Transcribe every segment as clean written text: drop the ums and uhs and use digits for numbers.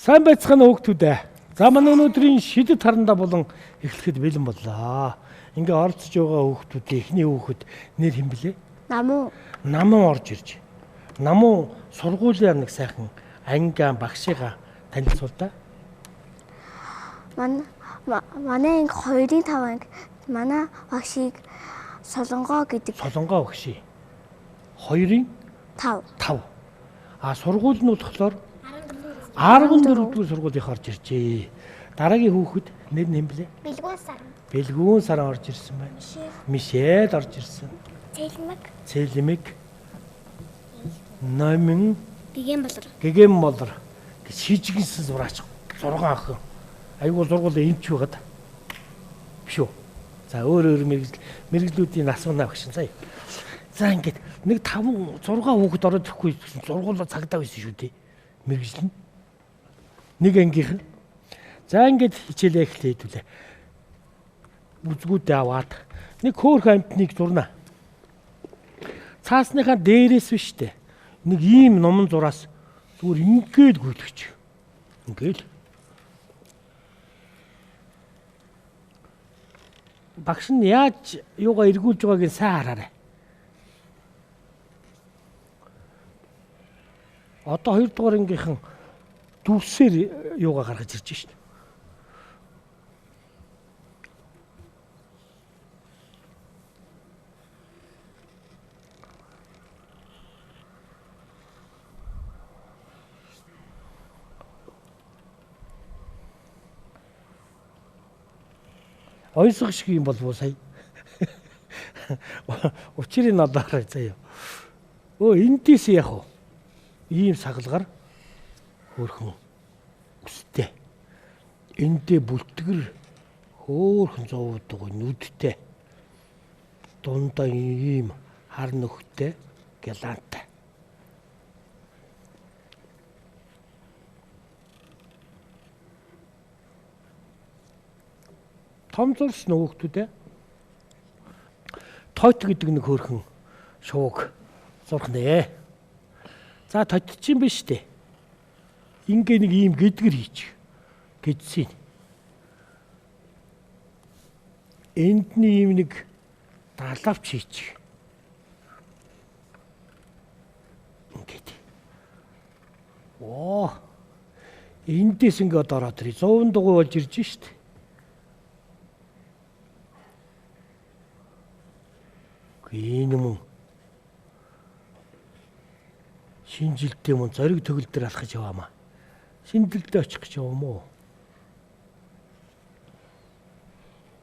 Сайн байцгаана хүүхдүүд ээ. За манай өнөөдрийн шидэт харандаа болон эхлэхэд бэлэн боллоо. Ингээ оролцож байгаа хүүхдүүдийн эхний хүүхэд нэр хэн блэ? Намуу. Намуу орж ирж. Намуу сургуулийн нэг сайхан ангиа багшигаа танилцуул та. Манай анги 2-ын 5 анги. Манай багшийг Солонгоо гэдэг. Солонгоо багшийн 2-ын 5. 5. А сургууль нь болохоор 14 дугаар сургуулийнх орж иржээ. Дараагийн хүүхэд нэр нь хэн блэ? Бэлгүүн саран. Бэлгүүн саран орж ирсэн байна. Мишель орж ирсэн. Цэлмэг. Цэлмэг. Номин. Гэгэн болор. Гэгэн болор. Шижигэнсэн зураач 6 охин. Айгуу зургуул эмч байгаад. Биш үү? За өөр өөр мэргэжлүүдийн асуунаа багш заяа. За ингээд нэг 5 6 хүүхэд ороод ирэхгүй зургуулаа цагдаа байсан шүү дээ. Мэргэжил нь. Нэг ангийнх нь. За ингээд хичээлээ эхлэе хэдүүлээ. Үзгүүдээ аваад нэг хөөрхөн амьтныг зурна. Цаасныхаа дээрээс биш үү? Нэг ийм номон зураас зүгээр ингээд гүйлгэж. Ингээд. Багш нь яаж юугаа эргүүлж байгааг нь сайн хараарай. Одоо 2 дугаар ангийнхан дүрсээр юугаа гаргаж ирж шин. Ойсох шиг юм болов уу сая? Учрыг олоорой заяа. Өө эндээс яах вэ? Ийм сагалгаар хөөрхөн өстэй. Эндээ бүлтгэр хөөрхөн зовоодог нүдтэй. Дундаа ийм хар нөхтэй галантай. Том зурс нөгөөхдүүдээ тойт гэдэг нэг хөөрхөн шувууг зурх нэ. За тойт чинь биш үү? Ингээ нэг ийм гэдгэр хийчих. Гэдсийн. Энд нь ийм нэг далавч хийчих. Ингээд. Оо. Эндээс ингээд ороод ирээ. 100 дугуй болж ирж штт. Энэ мөн шинэ жилдээ мөн зориг төгөл дээр алхаж яваамаа. Шинэ жилдээ очих гэж яваа мó.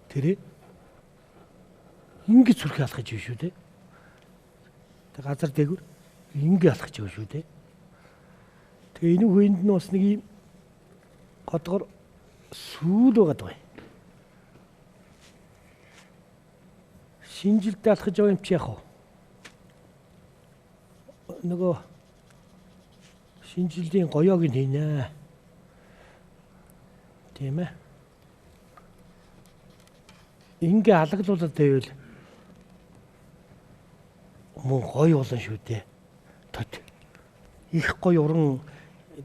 Тэрээ ингэж зүрхээ алхаж явна шүү дээ. Тэг газар дээгүр ингэ алхаж явна шүү дээ. Тэгээ энэ хүнд нь бас нэг юм годгор сүүл байгаад байна. Шинэ жилдээ алхаж яваа юм чи яах вэ? Нөгөө шинэ жилийн гоёог нь хийнэ. Тийм ээ. Ингээ алаглуулаад байвал мөн гоё болно шүү дээ. Тот. Их гоё уран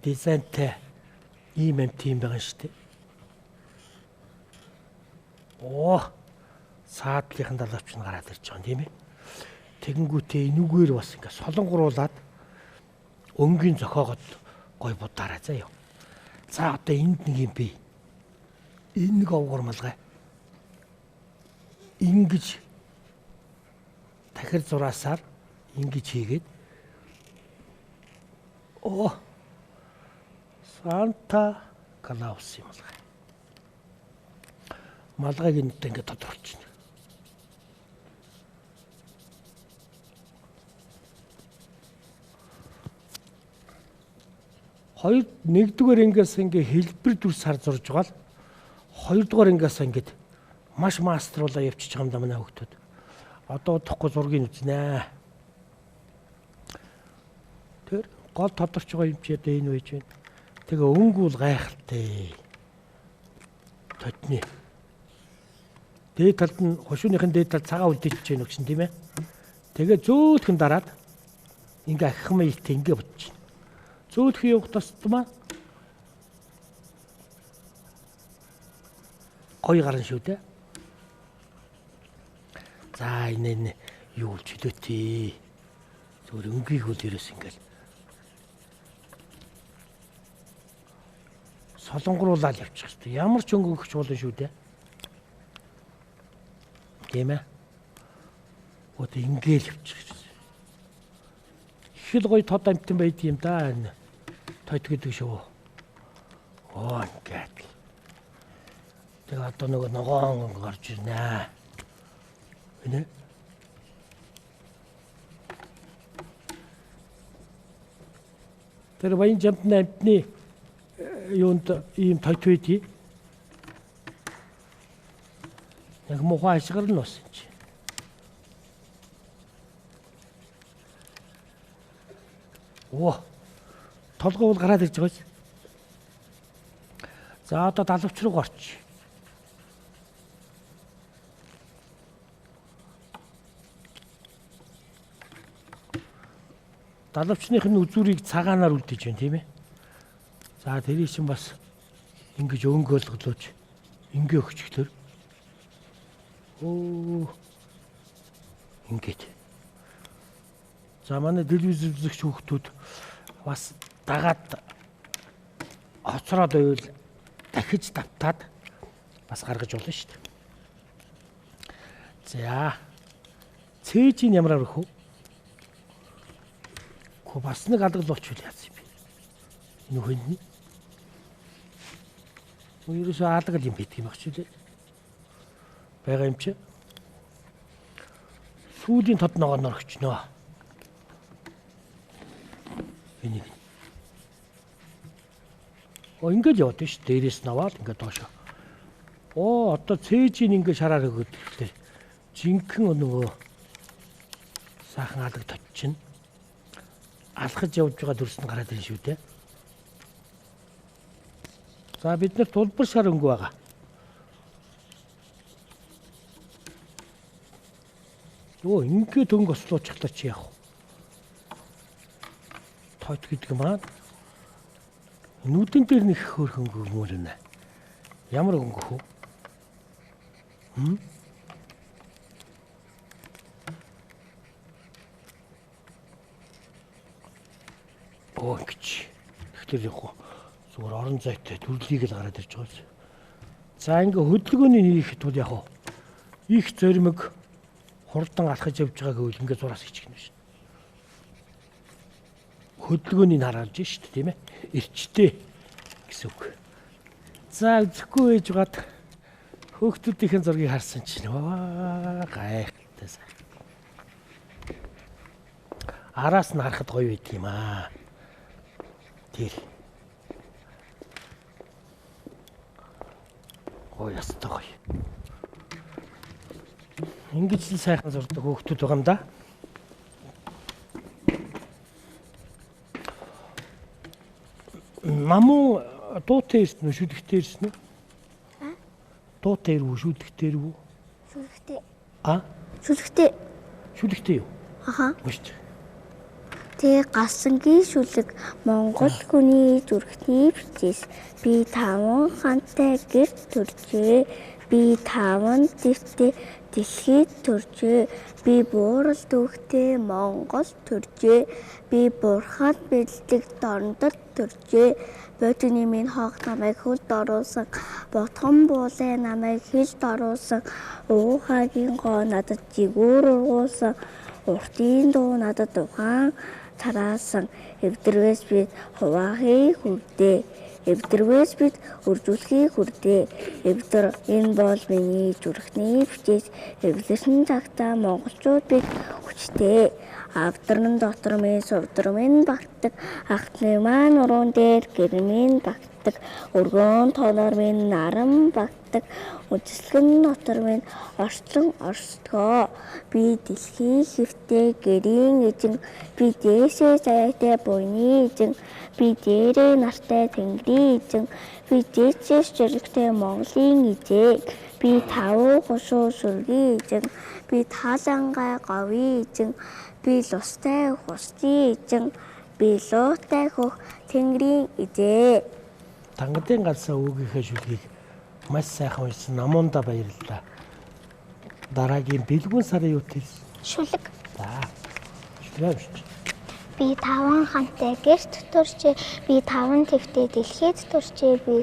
дизайнтай ийм амт юм байгаа шүү дээ. Оо. Саадлынхан далавч нь гараад ирж байгаа юм тийм ээ. Тэгэнгүүтээ энүүгээр бас ингээ солонгоруулад өнгийн зохиогод гой будаарай заяа. За одоо энд нэг юм бий. Энэ нэг овгор малгай. Ингэж тахир зураасаар ингэж хийгээд оо Санта Клаус юм малгай. Малгайг энд ингээ тодорхойлчихно. Хоёр нэгдүгээр ангиас ингээ хэлбэр дүрс хар зурж байгаа л хоёрдугаар ангиас ингээд маш маструулаа явчихж байгаа юм да манай хүүхдүүд. Одоо удахгүй зургийг үзнэ. Тэр гол тодорч байгаа юм чи одоо энэ байж байна. Тэгээ өнгө бол гайхалтай. Тотны. Дээд талд нь хошууныхын дээд талд цагаан үлдээчихэж байна гэсэн тийм ээ. Тэгээ зөөлхөн дараад ингээ ахмаа илт ингээ бодчихно. Зөөлхөн явах тусмаа Гоё гарна шүү дээ. За энэ юу чөлөөтэй. Зүгээр өнгийг бол ерөөс ингээл солонгоруулаад явчих хэрэгтэй. Ямар ч өнгө өгч болно шүү дээ. Тийм ээ. Одоо ингээл явчих хэрэгтэй. Их л гоё тод амтан байд юм да энэ. Тод гэдэг шүү. Оо ингээд. Тэгээ одоо нөгөө ногоон өнгө гарч ирнэ. Энэ. Тэр баян жамтны амтны юунд ийм тод байдгийг. Яг муухай ашгарна бас энэ чи. Оо. Толгой бол гараад ирж байгаа биз? За одоо далавч руу гарч. Далавчных нь үзүүрийг цагаанаар үлдээж байна тийм ээ. За тэрийг чинь бас ингэж өнгө олголооч ингээ өгчихлөөр. Өө ингээд. За манай телевиз үзэгч хүүхдүүд бас дагаад хоцроод байвал дахиж давтаад бас гаргаж болно шүү дээ. За цээжийн ямараар өгөх вэ? Бас нэг алгалууч үл яасан юм бэ? Энэ хүнд нь. Ерөөсөө алгал юм байдаг юм багч үлээ. Байгаа юм чи. Сүүлийн тод ногооноор өчнөө. Энийг. Оо ингэж яваад ш. Дээрээс нь аваад ингээд доошоо. Оо одоо цээжийн ингээд шараар өгөөд тэгэхээр жинхэнэ нөгөө сайхан алга точчихно. Алхаж явж байгаа дүрс нь гараад ирнэ шүү дээ. За бид нар тулбар шар өнгө байгаа. Өө ингээд өнгө ослуучглаа чи яах вэ? Тойт гэдэг маань нүдэн дээр нэг хөөрхөн өнгө мөр нэ. Ямар өнгө хөө? Хм? Оо ингэж. Тэгэхээр яг зүгээр орон зайтай төрлийг л гараад ирж байгаа юм. За ингээ хөдөлгөөний хийхэд бол яг их зоримог хурдан алхаж явж байгааг гэвэл ингээ зураас хийчих нь шин. Хөдөлгөөнийг хараалж шít тийм ээ. Эрчтэй гэсэн үг. За үзэхгүй байж байгаад хөөхтүүдийн зургийг харсан чинь аа гайхалтай сайхан. Араас нь харахад гоё байт юм аа. Тэр. Гоё ястай гоё. Ингэж л сайхан зурдаг хөөхтүүд байгаа юм да. Намуу дуутай ирсэн үү, шүлэгтэй ирсэн үү? А? Дуутай ирв үү, шүлэгтэй ирв үү? Шүлэгтэй. А? Шүлэгтэй. Шүлэгтэй юу? Аха. Уншиж. Тэ гасангийн шүлэг Монгол хүний зүрхний бичээс би 5 хантай гэрт төржээ. Би 5 дэвтэй дэлхийд төржээ. Би буурал дүүхтэй Монгол төржээ. Би бурханд бэлдэг дорндод төржээ. Бодны минь хоог намайг хөлд оруулсан. Ботхон буулай намайг хилд оруулсан. Уухагийн гоо надад жигүүр ургуулсан. Уртын дуу надад ухаан тараасан. Эвдэрвээс бид хуваахыг хүрдээ. Эвдэрвээс бид үржүүлэхийг хүрдээ. Эвдэр энэ бол миний зүрхний бичээс. Эвлэрсэн цагтаа монголчууд бид хүчтэй. Авдран дотор минь сувдар минь багтдаг. Ахны маань уруун дээр гэр минь багтдаг. Өргөн тооноор минь наран багтдаг. Үндэслэгэн дотор минь орчлон орсдгоо. Би дэлхийн хэвтэй гэрийн эзэн. Би дээшээ заяатай буйны эзэн. Би дээрээ нартай тэнгэрийн эзэн. Би дээшээс жирэгтэй Монголын эзэн. Би тавуу хушуу сүргийн эзэн. Би таалангай говийн эзэн. Би лустай хусны эзэн. Би луутай хөх тэнгэрийн эзэн. Тангадын галсаа өвгийнхээ шүлгийг Маш сайхан уншсан. Намуунда баярлалаа. Дараагийн бэлгүүн сарын юу хэлсэн? Шүлэг. За. Шүлэг уншиж. Би 5 хантай гэрт төрчээ. Би 5 твтэй дэлхийд төрчээ. Би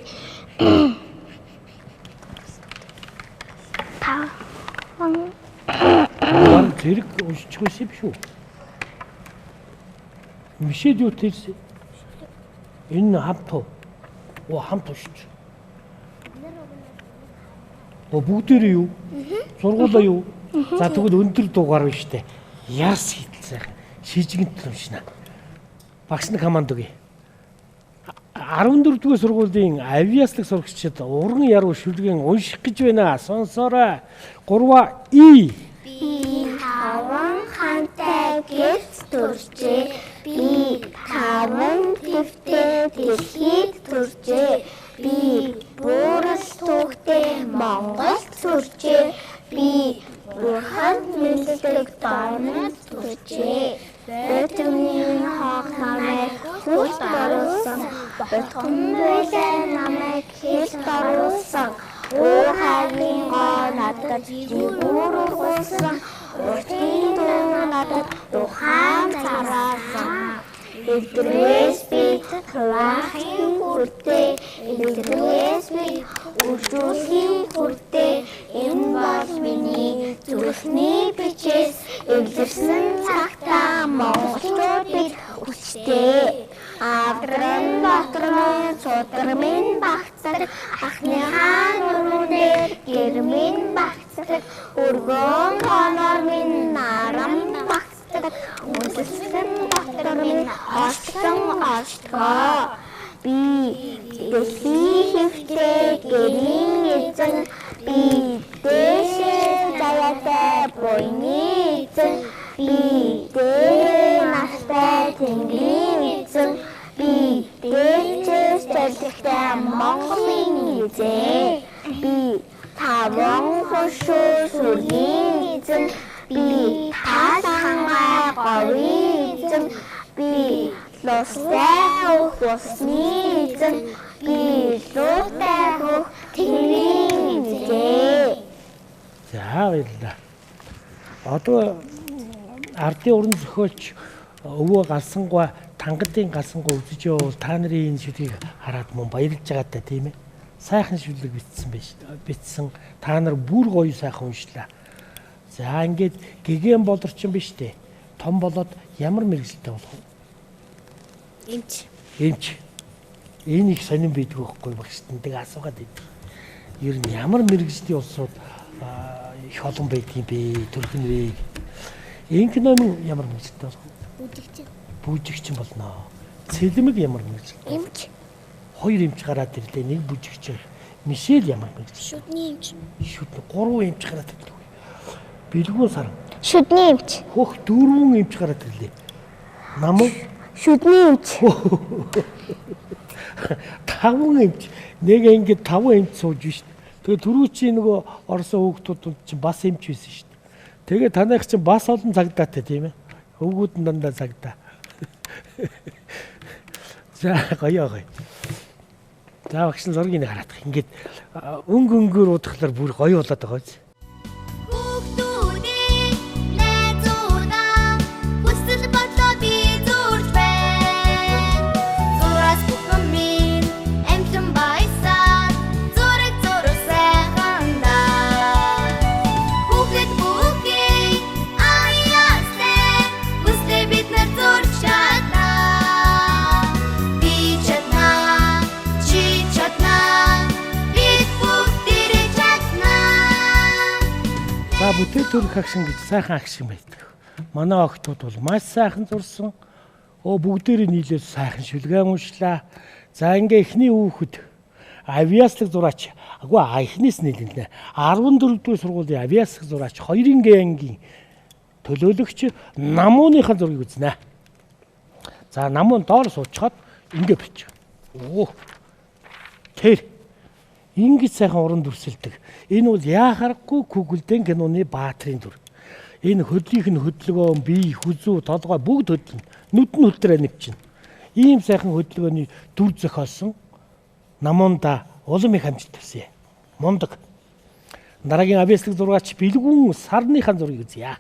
5 Баг зэрэг уншчих байсан юм шүү. Мишэл юу хэлсэн? Энэ хамт уу? Оо хамт уншиж. Оо бүгдээрээ юу? Сургуулаа юу? За тэгвэл өндөр дугаар биш үү? Ярс хийтэл сайхан шижгэнт уншина. Багш нь команд өгье. 14 дугаар сургуулийн авиаслаг сурагчид уран яруу шүлгэн унших гэж байна. Сонсоорой. 3 И. Би 5 хантай гэрт төржээ. Би 5 твтэй дэлхийд төржээ. Би буурал түүхтэй Монголд төржээ. Би бурханд мэндэлдэг дорнод төржээ. Бөтгөний хог намайг хүлд оруулсан. Бутхан байлаа намайг хэлд оруулсан. Уур хайрын гоо надад жигүүр өгүүлсэн. Уртын дуу надад ухаан цараасан. Эдрээс би хуваахын хүртээ, эдрээс би үржүүлэхийн хүртээ. Энэ бол миний зүрхний бичээс эвлэрсэн цагтаа монголчууд бид хүчтэй. Авдран дотрын судармын багцдаг, ахныхаа нүрүүнээр гэрмийн багцдаг, өргөн хоноор минь наран багцдаг, үндэстэн дотор минь орсон оршдгоо. Би дэлхийн хэвтэй гэрийн эзэн, би дээшээ заяатай буйны эзэн, би дээрээ настай тэнгэрийн эзэн, би дээшээс зоригтой Монголын эзэн, би таван хошуу сүргийн эзэн, би тал хангай говийн эзэн, би лустай хөх усны эзэн, би луутай хөх тэнгэрийн эзэн. За баярлалаа. Одоо ардын уран зохиолч өвөө галсангуй тангадын галсангуй үзэж явал та нарын энэ шүлгийг хараад мөн баярлж байгаатай тийм ээ. Сайхан шүлэг бичсэн байж бичсэн. Та нар бүр гоё сайхан уншлаа. За ингээд гэгэн болорчин биш үү? Том болоод ямар мэргэжилтэй болох вэ? Эмч. Эмч. Энэ их сонирн байдаг байхгүй багшд нэг асуугаад байдаг. Ер нь ямар мэргэжлийн улсууд их олон байдаг юм бэ? Төрх нь вэ? Инх номын ямар мэргэжилтэй болох вэ? Бүжигчин. Бүжигчин болно. Цэлмэг ямар мэргэжилтэй? Эмч. Хоёр эмч гараад ирлээ. Нэг бүжигчин. Мишель ямар мэргэжилтэй? Шүдний эмч. Шүдний 3 эмч гараад ирлээ. Бэлгүүн саран. Шүдний эмч. Хөх 4 эмч гараад ирлээ. Наман Шүдний эмч. 5 эмч. Нэг ингээд 5 эмч сууж шít. Тэгээ түрүүчийн нөгөө орсон хүүхдүүд чинь бас эмч байсан шít. Тэгээ таных чинь бас олон цагдаатай тийм ээ. Өвгүүд нь дандаа цагдаа. За гоё гоё. За багш нь зургийг хараад ингээд өнгө өнгөөр удахлаар бүр гоё болоод байгаа биз. Хүүхдүүдээ найзуудаа хүсэл бодлоо би зурж байна. Зураас бүхэн минь амтлан баясаар зураг зураг сайхан даа. Хүүхэд бүхий аяастай хүслээ бид нар зурж чадна. Би чадна, чи чадна, бид бүгдээрээ чадна. За бүтээ төрөх агшин гэж сайхан агшин байдаг. Манай охтууд бол маш сайхан зурсан. Өө бүгдээрээ нийлээд сайхан шүлгэн уншлаа. За ингээ эхний хүүхэд авиаслаг зураач. Агүй эхнээс нийлэнэ. 14 дугаар сургуулийн авиаслаг зураач 2-ын ангийн төлөөлөгч намууныхаа зургийг үзнэ. За намуун доор суучхад ингээ бичиж. Өө. Тэр ингэж сайхан уран дүрсэлдэг. Энэ бол яахаргагүй Күгэлдэн киноны баатрын дүр. Энэ хөдлийнх нь хөдөлгөөн, бие, хүзүү, толгой бүгд хөдлөнө. Нүд нь хөдлөрөө нэвчин. Ийм сайхан хөдөлгөөний дүр зохиолсон намуунда улам их амжилт хүсье. Мундаг. Дараагийн авьяаслаг зургаач Бэлгүүн сарныхаа зургийг үзье.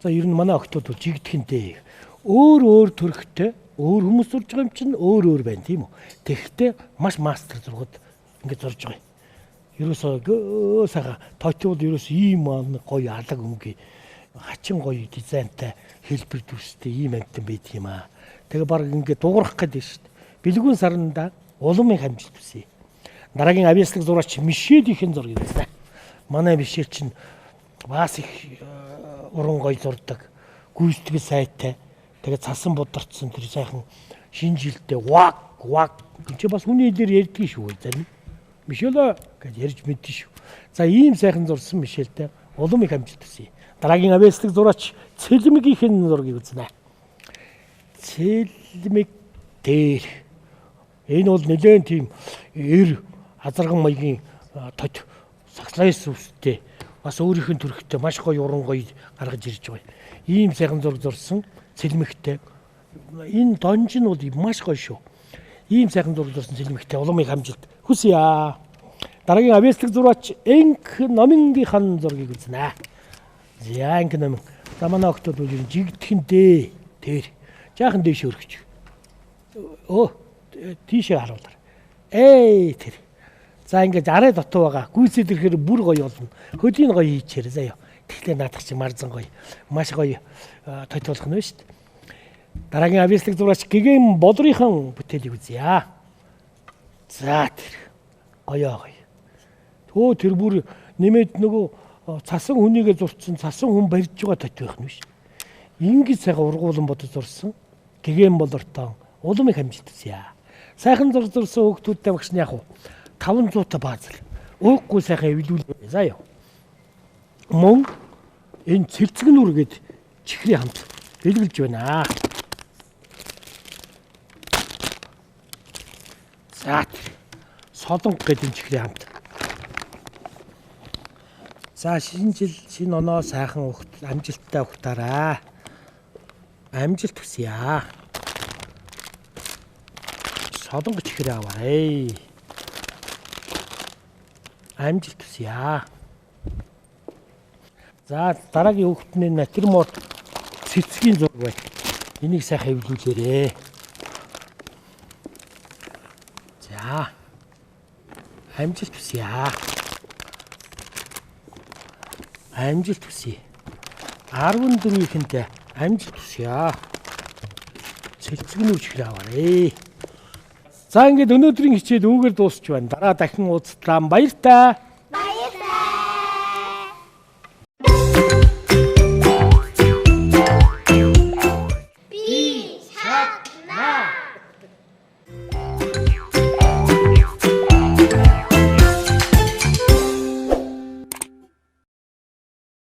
За ер нь манай охтууд бол жигдэхэнтэй. Өөр өөр төрхтэй өөр хүмүүс зурж байгаа юм чинь өөр өөр байна тийм үү. Тэгэхдээ маш мастер зургууд ингэж зурж байгаа юм. Ерөөсөө сайхан тотиул ерөөсөө ийм гоё алаг өнгө хачин гоё дизайнтай хэлбэр дүрстэй ийм амтан байдаг юм аа. Тэгээ баг ингээд дуурах гэдэг шүү дээ. Бэлгүүн сарнда улам их амжилт хүсье. Дараагийн авьяаслаг зураач Мишелийн зургийг үзнэ. Манай Мишель чинь бас их уран гоё зурдаг. Гүйцэтгэл сайтай. Тэгээ цасан бударцсан тэр сайхан шинэ жилдээ вак вак гэж бас хүний хэлээр ярьдгийг шүү зарим. Мишель гэж ярьж мэддэн шүү. За ийм сайхан зурсан Мишельтэй улам их амжилт хүсье. Дараагийн авьяаслаг зураач Цэлмэгийнхэн зургийг үзнэ. Цэлмэг дээр энэ бол нэлээд тийм эр азарган маягийн тод сагслайс үстэй бас өөрийнх нь төрхтэй маш гоё уран гоё гаргаж ирж байгаа. Ийм сайхан зураг зурсан цэлмэгтэй. Энэ донж нь бол маш гоё шүү. Ийм сайхан зураг зурсан цэлмэгтэй улам их амжилт хүсье. Дараагийн авьяаслаг зураач Энк номингийнхан зургийг үзнэ. За Энк номин. За манай охтууд бол ер нь жигдэхэн дээ. Тэр. Жаахан дээш өргөч. Өө тийшээ харуулаар. Эй тэр. За ингээд арай дутуу байгаа. Гүйцэд ирэхээр бүр гоё болно. Хөдийн гоё хийчихээр заяа. Тэгэхээр наадах чи марзан гоё. Маш гоё тотиулах нь шүү дээ. Дараагийн авьяаслаг зураач Гэгэм Бодрынхан бүтээлийг үзье. За тэр. Гоё гоё. Төө тэр бүр нэмээд нөгөө цасан хүнийгээ зурцсан цасан хүн барьж байгаа тот байх нь биш. Ингэж сайхан ургуулan бодож зурсан Гэгэм Болортон улам их амжилт хүсье. Сайхан зур зурсан хүүхдүүдтэй багш нь яг уу 500 та баазал. Өөхгүй сайхан эвлүүлээ. За яа. Мөн энэ цэлцгэн нүр гээд чихрийн хамт бэлгэлж байна. За солонг гэдэг энэ чихрийн хамт. За шинэ жил шинэ оноо сайхан амжилттай ухтаарай. Амжилт хүсье. Солонг чихрээ аваарай. Амжилт хүсье. За дараагийн хүүхдний натюрморт цэцгийн зураг байна. Энийг сайхан эвлүүлээрэй. За амжилт хүсье. Амжилт хүсье. 14-ийнхэндээ амжилт хүсье. Цэцгэн үчхэр аваарэ. За ингээд өнөөдрийн хичээл үүгээр дуусч байна. Дараа дахин уулзлаа. Баяртай. Баярлалаа. Би чадна.